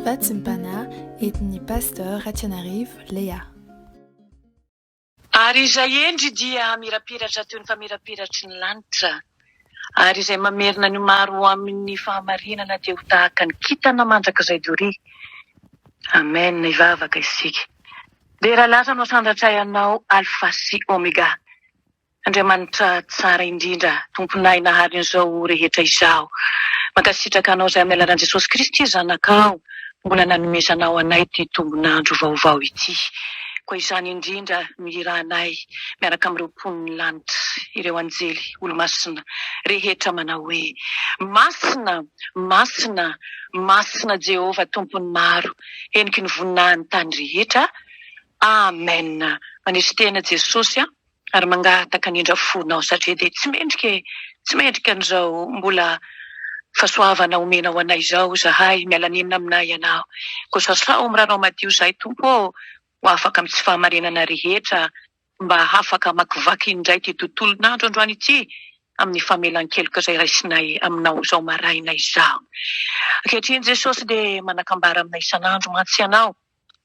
Vatsim-panahy entin'ny Pasteur Ratianarivo Léa. Ary izay hendry dia hamirapiratra toy ny famirapiratry ny lanitra, ary izay mamerina ny maro ho amin'ny fahamarinana dia ho tahaka ny kintana mandrakizay doria. Amen. Hivavaka isika. Dera laza no asandratray Anao, Alfa sy Omega. Andriamanitra tsara indrindra, Tomponay nahary an'izao rehetra izao. Mankasitraka Anao izay amin'ny alalan'i Jesosy Kristy Zanakao mbola nanomezanao anay ity tombon'andro vaovao ity. Koa izany indrindra no hirahanay miaraka amin'ireo mponin'ny lanitra, ireo anjely, olomasina rehetra manao hoe, Masina, masina, masina Jehovah Tompon'ny maro, heniky ny voninahin'ny tany rehetra. Amen. Manisy tena Jesosy a. ary mangataka ny indra fonao satria dia tsy mendrika e, tsy mendrika an'izao mbola fahasoavana omenao anay izao izahay, miala nenina aminay ianao, koa sasao amin'ny ranao madio izahay Tompo ô, ho afaka amin'ny tsy fahamarinana rehetra, mba hafaka hamakivaky indray ity tontolon'andro androany ity amin'ny famelan-keloka izay raisinay aminao izao maraina izao. Ankehitriny Jesosy dia manakambara aminay isan'andro mantsy ianao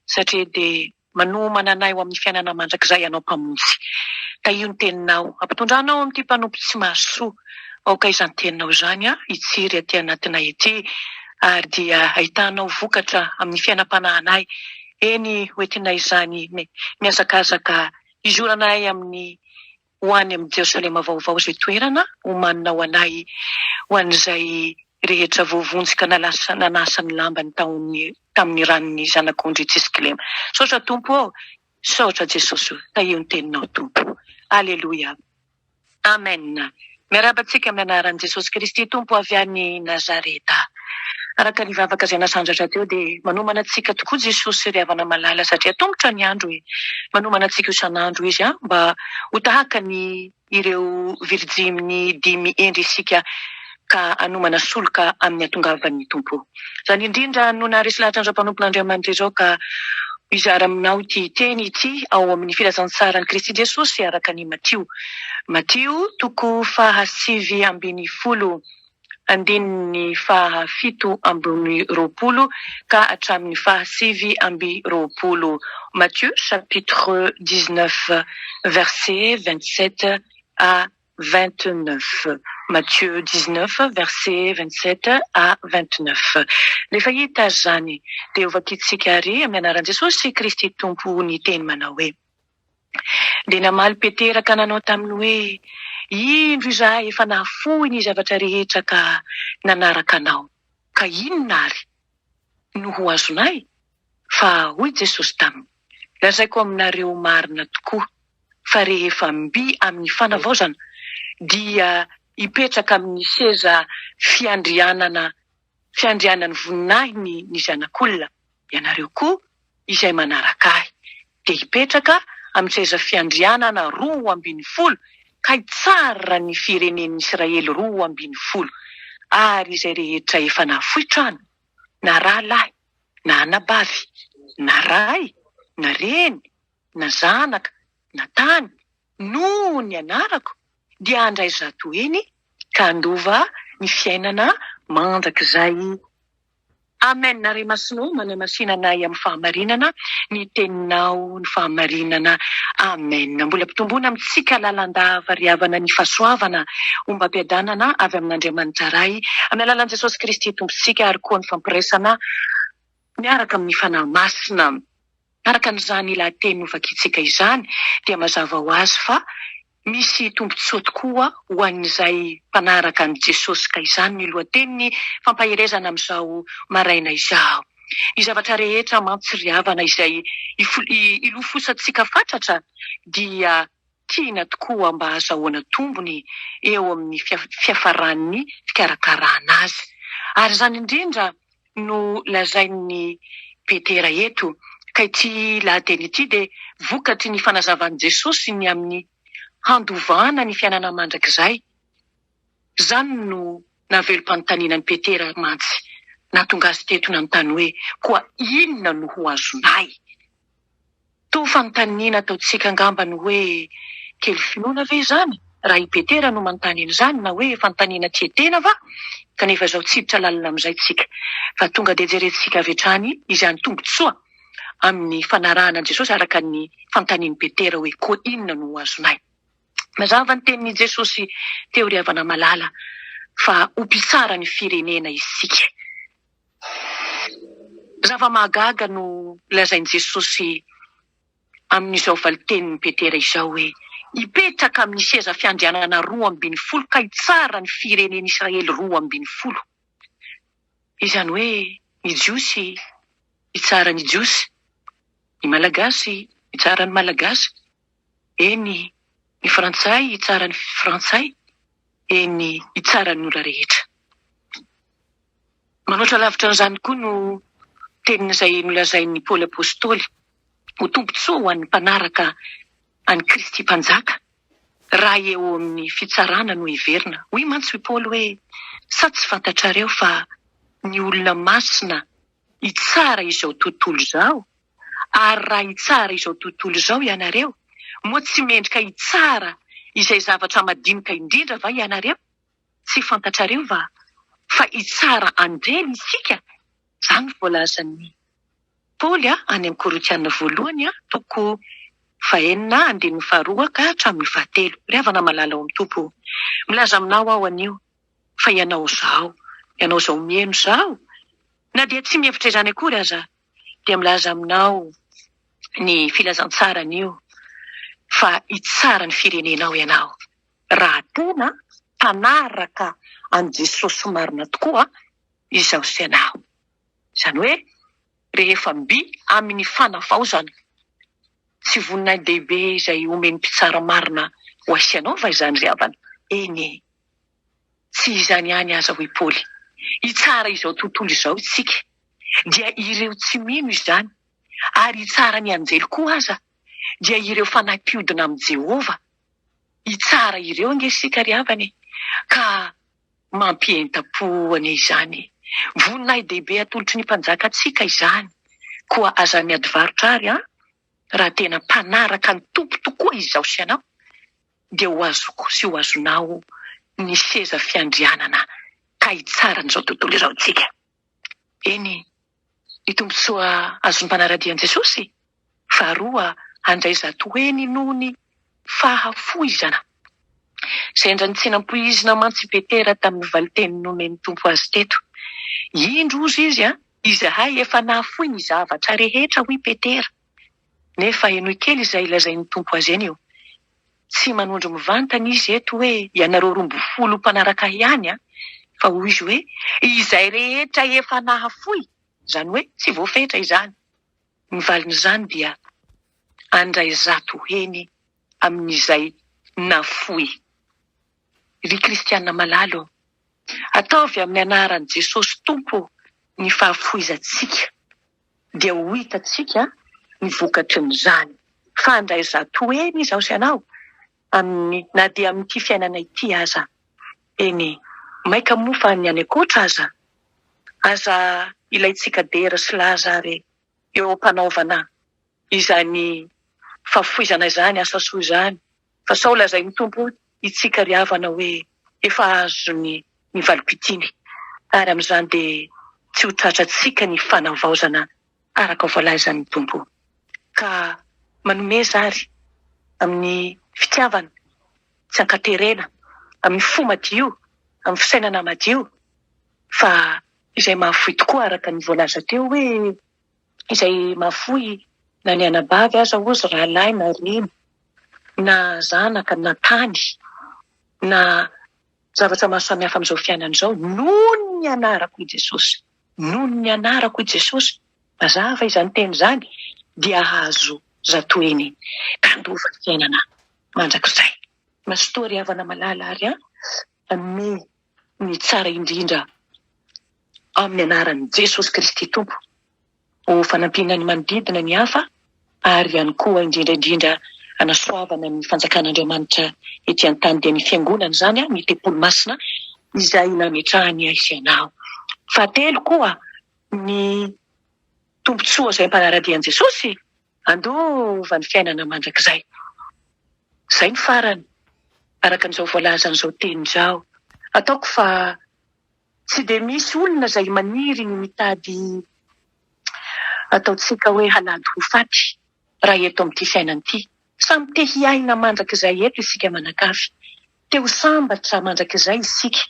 satria dia Manomana anay ho amin'ny fiainana mandrakizay Ianao Mpamonjy. Tahio ny Teninao. Ampitondranao amin'ity mpanompo tsy mahasoa. Aoka izany Teninao izany hitsiry aty anatinay ety, ary dia hahitanao vokatra amin'ny fiainam-panahinay. Eny, ho entinay izany mihazakazaka hizoranay amin'ny ho any amin'i Jerosalema vaovao izay toerana omaninao anay ho an'izay rehetra voavonjy ka nalasa nanasa ny lambany taon'ny tamin'ny ran'ny zanak'ondry tsisy kilema. Misaotra Tompo ô! Misaotra Jesosy ô! Tahio ny teninao Tompo. Aleloia. Amen. Miarahaba antsika amin'ny anaran'i Jesosy Kristy Tompo avy any Nazareta. Araka ny vavaka izay nasandratra teo dia manomana antsika tokoa Jesosy ry havana malala satria atomotra ny andro e! Manomana antsika isan'andro Izy an mba ho tahaka ny ireo virjiny dimy hendry isika ka hanomana soloka amin'ny hatongavan'ny Tompo. Izany indrindra no naharesy lahatra an'izao mpanompon'Andriamanitra izao ka hizara aminao ity teny ity ao amin'ny filazantsaran'i Kristy Jesosy araka ny Matio. Matio toko faha 19. andininy faha 27 ka hatramin'ny faha 29, Matthieu chapitre 19 verset 27 à 29, Matthieu 19 verset 27 à 29. Rehefa hita izany dia hovakintsika àry amin'ny anaran'i Jesosy Kristy Tompo ny teny manao hoe. Dia namaly Petera ka nanao taminy hoe, Indro izahay efa nahafoy ny zavatra rehetra ka nanaraka Anao, ka inona àry no ho azonay? Fa hoy Jesosy taminy, Lazaiko aminareo marina tokoa, fa rehefa mby amin'ny fanavaozana, dia hipetraka amin'ny seza fiandrianana fiandrianan'ny voninahiny ny Zanak'olona, ianareo koa izay manaraka Ahy, dia hipetraka amin'ny seza fiandrianana 12 ka hitsara ny firenen'ny Israely 12, ary izay rehetra efa nahafoy trano, na rahalahy, na anabavy, na ray, na reny, na zanaka, na tany, noho ny anarako, dia handray zato heny ka handova ny fiainana mandrakizay. Amen Ray Masina ô manamasina anay amin'ny fahamarinana ny teninao ny fahamarinana Amen Mbola ampitomboina amintsika lalandava ry havana ny fahasoavana ombam-piadanana avy amin'Andriamanitra Ray amin'ny alalan'i Jesosy Kristy Tompontsika ary koa ny fampiraisana miaraka amin'ny Fanahy Masina. Araka an'izany lahateny novakintsika izany dia mazava ho azy fa misy tombontsoa tokoa ho an'izay mpanaraka an'i Jesosy ka izany ny lohatenin'ny fampaherezana amin'izao maraina izao. Ny zavatra rehetra mantsy ry havana izay ilofosantsika fatratra dia tiana tokoa mba hahazahoana tombony eo amin'ny fiafaran'ny fikarakarana azy. Ary izany indrindra no lazain'i Petera eto, ka ity lahateny ity dia vokatry ny fanazavan'i Jesosy ny amin'ny handovana ny fiainana mandrakizay. Izany no nahavelom-panontaniana an'i Petera mantsy, nahatonga azy teto nanontany hoe, Koa inona no ho azonay? Toa fanontaniana ataontsika angamba ny hoe, Kely finoana ve izany raha i Petera no manontany an'izany na hoe fanontaniana tia tena va? Kanefa izao tsy hiditra lalina amin'izay tsika fa tonga dia jerentsika avy hatrany izany tombontsoa amin'ny fanarahana an'i Jesosy araka ny fanontanian'i Petera hoe koa inona no ho azonay? Mazava ny tenin'i Jesosy teo ry havana malala fa ho mpitsara ny firenena isika. Zava-mahagaga no lazain'i Jesosy amin'izao valin-tenin'i Petera izao hoe, Hipetraka amin'ny seza fiandrianana 12 ka hitsara ny firenen'Israely 12. Izany hoe ny Jiosy hitsara ny Jiosy, ny Malagasy hitsara ny Malagasy, eny, ny Frantsay hitsara ny Frantsay, eny, hitsara ny olona rehetra. Manoatra lavitra an'izany koa no teniny izay nolazain'i Paoly Apostoly ho tombontsoa ho an'ny mpanaraka an'i Kristy Mpanjaka raha eo amin'ny fitsarana no heverina. Hoy mantsy i Paoly hoe, Sa tsy fantatrareo fa ny olona masina hitsara izao tontolo izao? Ary raha hitsara izao tontolo izao ianareo, moa tsy mendrika hitsara izay zavatra madinika indrindra va ianareo? Tsy fantatrareo va fa hitsara anjely isika? Izany no voalazan'i Paoly any amin'ny Korintiana voalohany toko fahenina andininy faharoa ka hatramin'ny fahatelo. Ry havana malala ao amin'ny Tompo, milaza aminao aho anio fa ianao izao, ianao izao mihaino izao, na dia tsy mihevitra izany akory aza, dia milaza aminao ny filazantsara anio fa hitsara ny firenenao ianao. Raha tena mpanaraka an'i Jesosy marina tokoa izaho sy ianao. Izany hoe rehefa mby amin'ny fanavaozana, tsy voninahi-dehibe izay omen'ny mpitsara marina ho ahy sy ianao va izany ry havana? Eny e! Tsy izany ihany aza hoy Paoly, hitsara izao tontolo izao isika, dia ireo tsy mino izany, ary hitsara ny anjely koa aza, dia ireo fanahy mpiodina amin'i Jehovah. Hitsara ireo ange isika ry havana e! Ka mampientam-po anie izany e! Voninahi-dehibe atolotry ny Mpanjaka antsika izany, koa aza miady varotra àry an! Raha tena mpanaraka ny Tompo tokoa izaho sy ianao, dia ho azoko sy ho azonao ny seza fiandrianana ka hitsara an'izao tontolo izao isika. Eny, ny tombontsoa azon'ny mpanara-dia an'i Jesosy? Faharoa, handray zatoheny noho ny fahafoizana. Sendra ny tsy nampoizina mantsy i Petera tamin'ny valinteny nomen'ny Tompo azy teto. Indro, hozy izy, izahay efa nahafoy ny zavatra rehetra, hoy Petera. Nefa henoy kely izay lazain'ny Tompo azy eny eo. Tsy manondro mivantana izy eto hoe ianareo 12 mpanaraka ahy ihany an, fa hoy izy hoe izay rehetra efa nahafoy, izany hoe tsy voafetra izany. Ny valin'izany dia handray zato heny amin'izay nafoy. Ry kristiana malala ô, ataovy amin'ny anaran'i Jesosy Tompo ny fahafoizantsika. dia ho hitantsika ny vokatrin'izany. Fa handray zatoheny izaho sy ianao amin'ny na dia amin'ity fiainana ity aza. Eny, maika moa fa ny any ankoatra aza. Aza ilaintsika dera sy laza ary eo am-panaovana izany fahafoizana izany, asa soa izany, fa sao lazain'ny Tompo itsika ry havana hoe efa azony ny valim-pitiany ary amin'izany dia tsy ho tratrantsika ny fanavaozana araka voalazan'ny Tompo. Ka manomeza ary amin'ny fitiavana tsy ankaterena, amin'ny fo madio, amin'ny fisainana madio fa izay mahafoy tokoa araka ny voalaza teo hoe izay mahafoy na ny anabavy aza hozy rahalahy na reny na zanaka na tany na zavatra maro samihafa amin'izao fiainana izao noho ny anarako i Jesosy, noho ny anarako i Jesosy, mazava izany teny izany dia hahazo zatoheny ka handova ny fiainana mandrakizay. Mazotoa ry havana malala ary an, hanome ny tsara indrindra amin'ny anaran'i Jesosy Kristy Tompo ho fanampiana ny manodidina ny hafa ary ihany koa indrindra indrindra hanasoavana ny fanjakan'Andriamanitra ety an-tany dia ny fiangonana izany ny tempoly masina izay nametrahany ahy sy ianao. Fahatelo koa ny tombontsoa izay mpanara-dia an'i Jesosy handova ny fiainana mandrakizay. Izay ny farany araka an'izao voalazan'izao teny izao. Ataoko fa. Tsy dia misy olona izay maniry ny mitady ataontsika hoe halady ho faty raha eto amin'ity fiainana ity. Samy te hiaina mandrakizay eto isika manakavy. Te ho sambatra mandrakizay isika.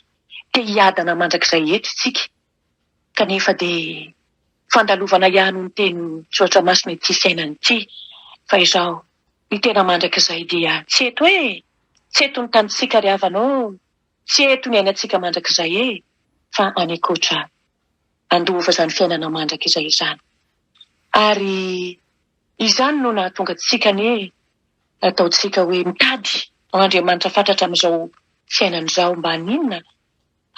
Te hiadana mandrakizay eto isika. Kanefa dia fandalovana ihany ny teny soratra masina ity fiainana ity. Fa izao, ny tena mandrakizay dia tsy eto e! Tsy eto ny tanintsika ry havana ô! Tsy eto ny iainantsika mandrakizay e! Fa any ankoatra handova izany fiainana mandrakizay izany. Ary izany no nahatonga antsika anie nataontsika hoe mitady an'Andriamanitra fatratra amin'izao fiainana izao mba haninona?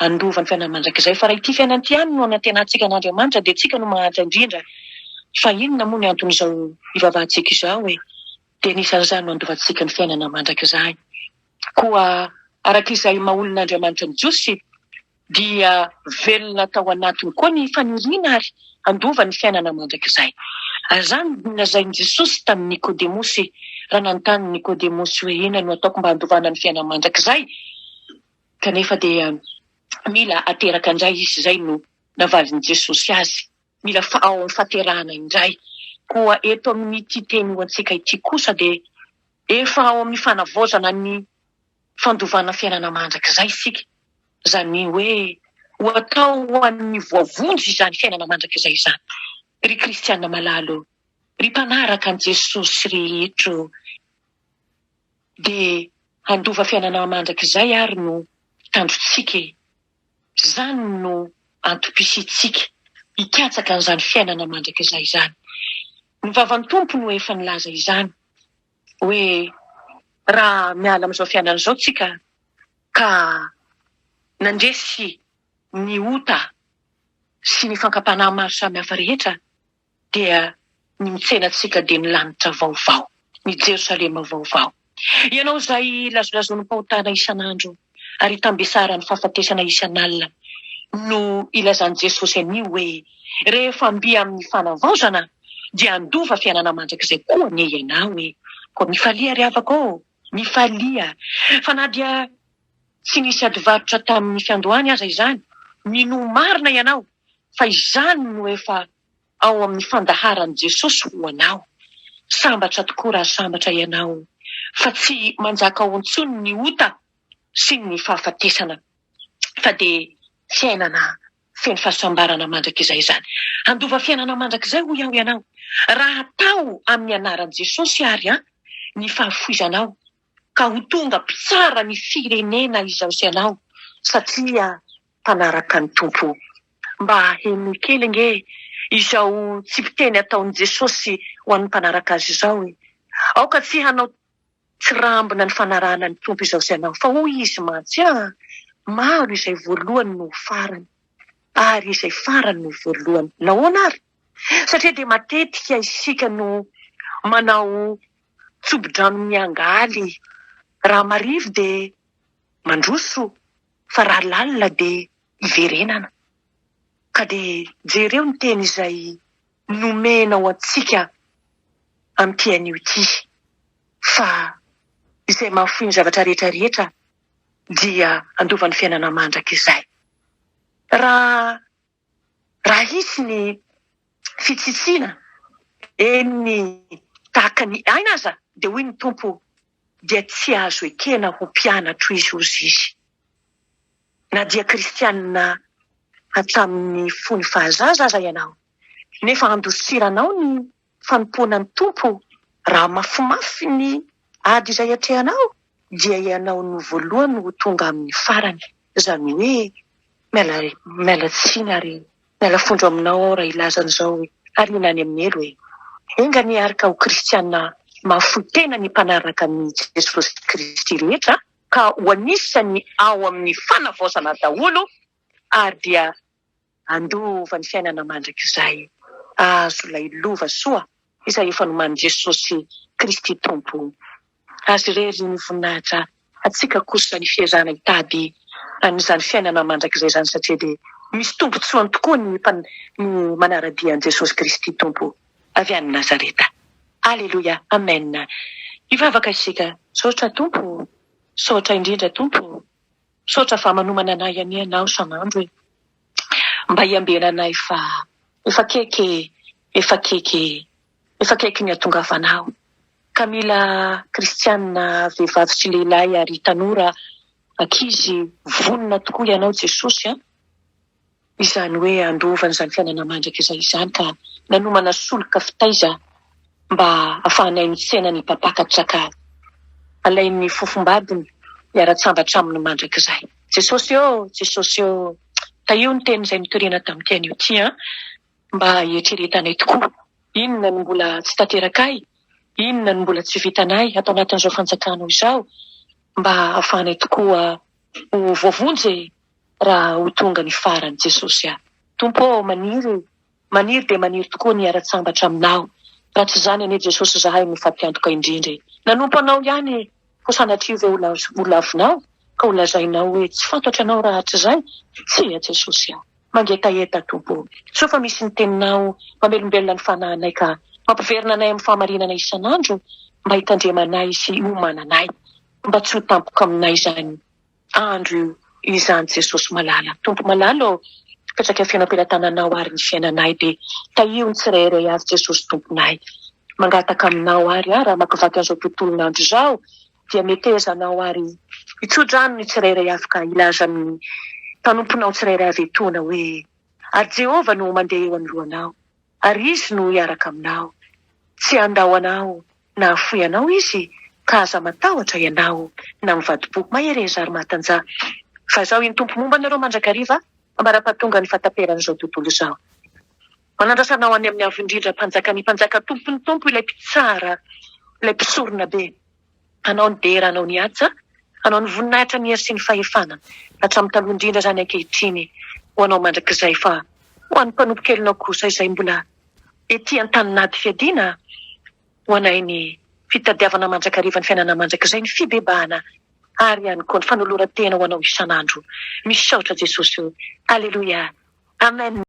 Handova ny fiainana mandrakizay. Fa raha ity fiainana ity ihany no anantenantsika an'Andriamanitra dia tsika no mahantra indrindra. Fa inona moa ny anton'izao ivavahantsika izao e? Dia anisan'izany no handovantsika ny fiainana mandrakizay. Koa araka izay maha olon'Andriamanitra ny Jiosy dia velona tao anatiny koa ny faniriana ary handova ny fiainana mandrakizay. Ary izany no nolazain'i Jesosy tamin'i Nikodemosy raha nanontany Nikodemosy hoe inona no ataoko mba handovana ny fiainana mandrakizay? Kanefa dia mila ateraka indray izy, izay no navalin'i Jesosy azy. Mila ao amin'ny fahaterahana indray. Koa eto amin'ity teny ho antsika ity kosa dia efa ao amin'ny fanavaozana ny fandovana fiainana mandrakizay isika. Izany hoe ho atao ho an'ny voavonjy izany fiainana mandrakizay izany. Ry kristiana malala ô, ry mpanaraka an'i Jesosy rehetra ô, dia handova fiainana mandrakizay ary no tanjontsika e! Izany no antom-pisiantsika, hikatsaka an'izany fiainana mandrakizay izany. Ny vavan'ny Tompo no efa nilaza izany, hoe raha miala amin'izao fiainana izao tsika ka nandresy ny ota sy ny fankam-panahy maro samihafa rehetra, dia ny mitsena antsika dia ny lanitra vaovao, ny Jerosalema vaovao. Ianao izay lazolazonim-pahotana isan'andro ary itambesaran'ny fahafatesana isan'alina no ilazan'i Jesosy anio hoe, rehefa mby amin'ny fanavaozana dia handova fiainana mandrakizay koa anie ianao e! Koa mifalia ry havako ô! Mifalia! Fa na dia tsy nisy adivarotra tamin'ny fiandohany aza izany, minoa marina ianao fa izany no efa ao amin'ny fandaharan'i Jesosy ho anao. Sambatra tokoa raha sambatra ianao fa tsy manjaka ao intsony ny ota sy ny fahafatesana fa dia fiainana feno fahasambarana mandrakizay izany. Handova fiainana mandrakizay hoy aho ianao raha atao amin'ny anaran'i Jesosy ary an ny fahafoizanao ka ho tonga mpitsara ny firenena izaho sy ianao satria mpanaraka ny Tompo. Mba henoy kely ange izao tsipiteny ataon'i Jesosy ho an'ny mpanaraka Azy izao e! Aoka tsy hanao tsirambina ny fanarahana ny Tompo izao sy ianao, fa hoy Izy mantsy an, maro izay voalohany no ho farany, ary izay farany no ho voalohany. Nahoana ary? Satria dia matetika isika no manao tsobo-drano miangaly, raha marivo dia mandroso fa raha lalina dia iverenana. Ka dia jereo ny teny izay nomena ho antsika amin'ity anio ity, fa izay mahafoy ny zavatra rehetra rehetra dia handova ny fiainana mandrakizay. Raha Raha hisy ny fitsitsiana, eny tahaka ny aina aza, dia hoy ny Tompo, dia tsy azo ekena ho mpianatro izy, hozy Izy. Na dia kristianina hatramin'ny fony fahazaza aza ianao, nefa handosiranao ny fanompoana ny Tompo, raha mafimafy ny ady izay atrehanao, dia ianao no voalohany ho tonga amin'ny farany. Izany hoe, miala miala tsiny ary miala fondro aminao aho raha hilaza an'izao hoe, hariana any amin'ny helo e! Enga anie ary ka ho kristiana mahafoy tena ny mpanaraka an'i Jesosy Kristy rehetra, ka ho anisan'ny ao amin'ny fanavaozana daholo ary dia Handova ny fiainana mandrakizay, hahazo ilay lova soa izay efa nomanin'i Jesosy Kristy Tompo. Azy irery ny voninahitra, antsika kosa ny fiezahana hitady an'izany fiainana mandrakizay izany satria dia misy tombontsoany tokoa ny ny manara-dia an'i Jesosy Kristy Tompo avy any Nazareta. Aleloia! Amen! Hivavaka isika. Misaotra Tompo ô! Misaotra indrindra Tompo ô! Misaotra fa manomana anay anie Ianao isan'andro e! Mba hiambenanay fa efa akaiky e, efa akaiky e, efa akaiky ny hatongavanao. Ka mila kristianina vehivavy sy lehilahy ary tanora, ankizy vonona tokoa ianao Jesosy an! Izany hoe handovana izany fiainana mandrakizay izany ka nanomana solika fitaiza mba hahafahanay mitsena ny mpampakatra ka alain'ny fofombadiny hiara-tsambatra aminy mandrakizay. Jesosy ô! Jesosy ô! Tahio ny teny izay notorina tamin'ity anio ity an! Mba hieritreretanay tokoa inona no mbola tsy tanterakay, inona no mbola tsy vitanay ato anatin'izao fanjakanao izao mba hahafahanay tokoa ho voavonjy e! Raha ho tonga ny farany Jesosy a! Tompo ô! Maniry e! Maniry dia maniry tokoa ny hiara-tsambatra Aminao. Raha tsy izany anie Jesosy izahay no fatiantoka indrindra e! Nanompo Anao ihany e! Koa sanatria ve ho lavinao ka ho lazainao hoe tsy fantatro Anao rahatrizay? Tsia Jesosy a! Mangetaheta Tompo ô! Soa fa misy ny Teninao mamelombelona ny fanahinay ka mampiverina anay amin'ny fahamarinana isan'andro mba hitandremanay sy hiomananay mba tsy ho tampoka aminay izany andro io izany Jesosy malala. Tompo malala ô, mipetraka feno am-pelatananao ary ny fiainanay dia tahio ny tsirairay avy Jesosy Tomponay. Mangataka aminao ary aho raha hamakivaky an'izao tontolon'andro izao dia metezanao ary hitsodrano ny tsirairay avy ka hilaza amin'ny mpanomponao tsirairay avy etoana hoe ary Jehovah no mandeha eo anoloanao ary Izy no hiaraka aminao. Tsy handao anao na hahafoy anao Izy, ka aza matahotra ianao na mivadi-po. Mahereza ary mahatanjaha, fa Izaho iny Tompo momba anareo mandrakariva, ambara-pahatonga ny fahataperan'izao tontolo izao. Manandrasa anao any amin'ny Avo Indrindra, Mpanjakan'ny mpanjaka, Tompon'ny tompo, Ilay Mpitsara, Ilay Mpisoronabe. Anao ny dera, Anao ny haja, Anao ny voninahitra, ny hery sy ny fahefana, hatramin'ny taloha indrindra izany ankehitriny, ho Anao mandrakizay, fa ho an'ny mpanompo kelinao kosa izay mbola ety an-tanin'ady fiadiana, ho anay ny fitadiavana mandrakariva ny fiainana mandrakizay, ny fibebahana ary ihany koa ny fanoloran-tena ho Anao isan'andro. Misaotra Jesosy o! Aleloia! Amen!